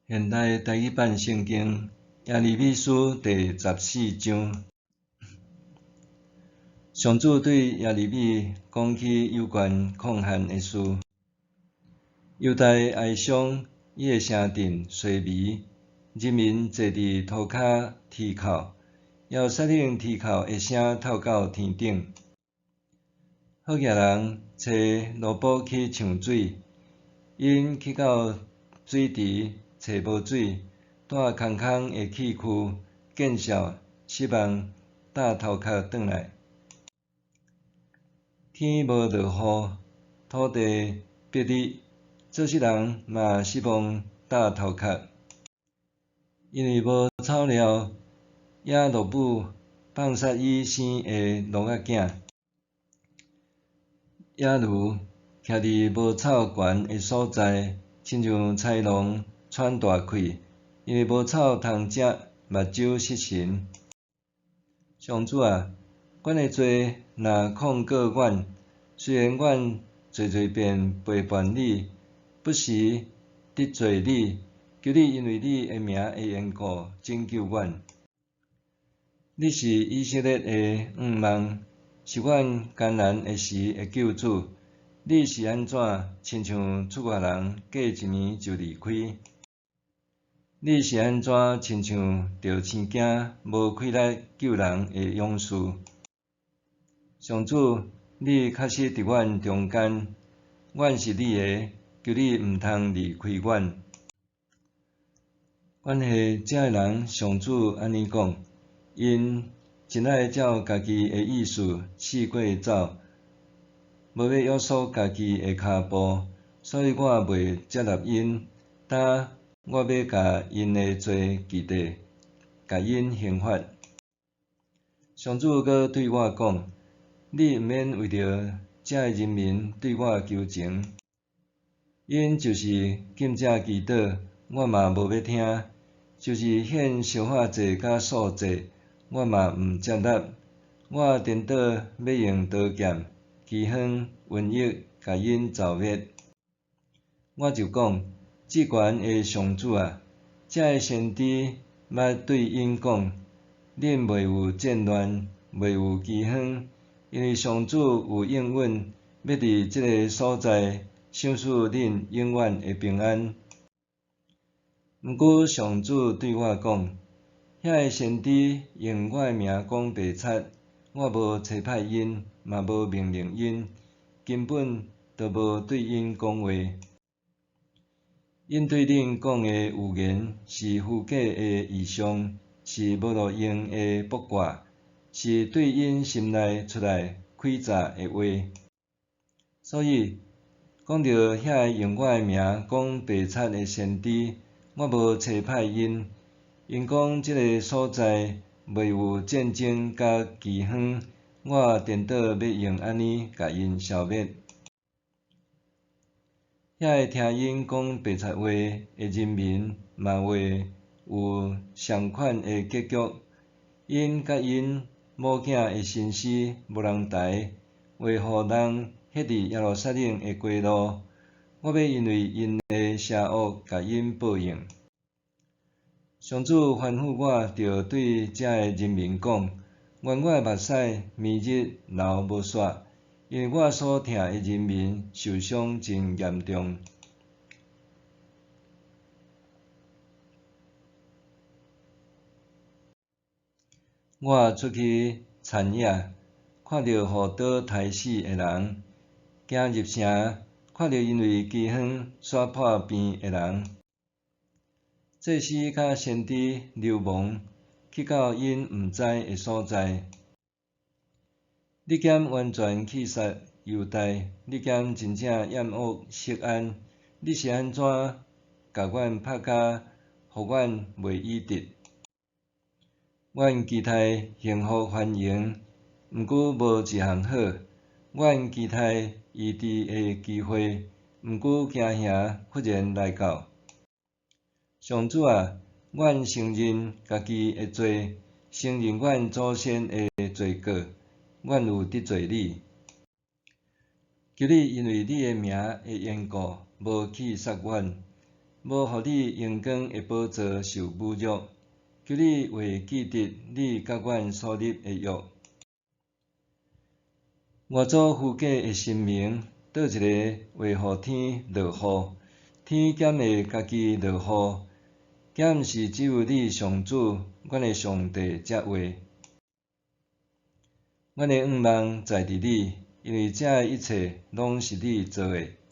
現代台語版聖經耶利米書第十四章，上主對耶利米講起有關曠旱的事。猶大哀傷，伊的城鎮衰微，人民坐佇塗跤啼哭，耶路撒冷啼哭的聲透到天頂。好額人揣蘿蔔去搶水，𪜶去到水池揣無水，帶空空的器具，見笑失望，搭頭殼轉來。天無落雨，土地煏日，做穡人嘛失望搭頭殼。因為無草料，也落雨，放殺伊生的驢仔囝。野驢徛佇無草懸的所在，親像豺狼喘大氣，因為無草通食，目睭失神。上主啊，阮的罪若控告阮，雖然阮濟濟遍背叛你，不時得罪你，求你因為你的名的緣故拯救阮。你是以色列的向望，是阮艱難的時的救主。你是按怎親像出外人過一暝就離開？你是按怎親像著生驚無氣力救人的勇士？上主，你確實佇阮中間，阮是你的，求你毋通離開阮。關係這个人，上主按呢講，𪜶真愛照家己的意思四過走，無欲約束家己的跤步，所以我袂接納𪜶。今我欲共𪜶的罪記得，共𪜶刑罰。上主閣對我講：你毋免為著這个人民對我求情，𪜶就是禁食祈禱，我嘛無欲聽；就是獻燒化祭佮素祭，我嘛毋接納。我顛倒欲用刀劍、饑荒、瘟疫共𪜶誅滅。我就講：至懸的上主啊，這个先知捌對𪜶講：恁袂有戰亂，袂有饑荒，因為上主有應允，欲佇這个所在賞賜恁永遠的平安。毋過上主對我講：遐个先知用我的名講白賊，我無差派𪜶，嘛無命令𪜶，根本就無對𪜶講話。𪜶對恁講的預言是虛假的異象，是無路用的卜卦，是對𪜶心內出來詭詐的話。所以，講著遐个用我的名講白賊的先知，我無差派𪜶，𪜶講這个所在袂有戰爭佮饑荒，我顛倒欲用按呢共𪜶消滅。遐个聽𪜶講白賊話的人民嘛會有相款的結局。𪜶佮𪜶某囝的身屍無人抬，會予人歇佇耶路撒冷的街路。我欲因為𪜶的邪惡，共𪜶報應。上主吩咐我，著對這个人民講：願我的目屎暝日流無煞，因為我所疼的人民受傷真嚴重。我出去田野，看著予刀刣死的人；行入城，看著因為饑荒煞破病的人。祭司佮先知流亡，去到𪜶毋知的所在。你敢完全棄殺猶大？你敢真正厭惡錫安？你是按怎共阮拍甲，予阮袂醫治？阮期待幸福繁榮，毋過無一項好；阮期待醫治的機會，毋過驚嚇忽然來到。上主啊，阮承認家己的罪，承認阮祖先的罪過，阮有得罪你。求你因為你的名的緣故，無棄殺阮，無予你榮光的寶座受侮辱。求你會記得你佮阮所立的約。外祖父家的神明，佗一个會予天落雨？天敢會家己落雨？敢毋是只有你上主，阮的上帝才會？阮的向望在佇你，因為這一切攏是你做的。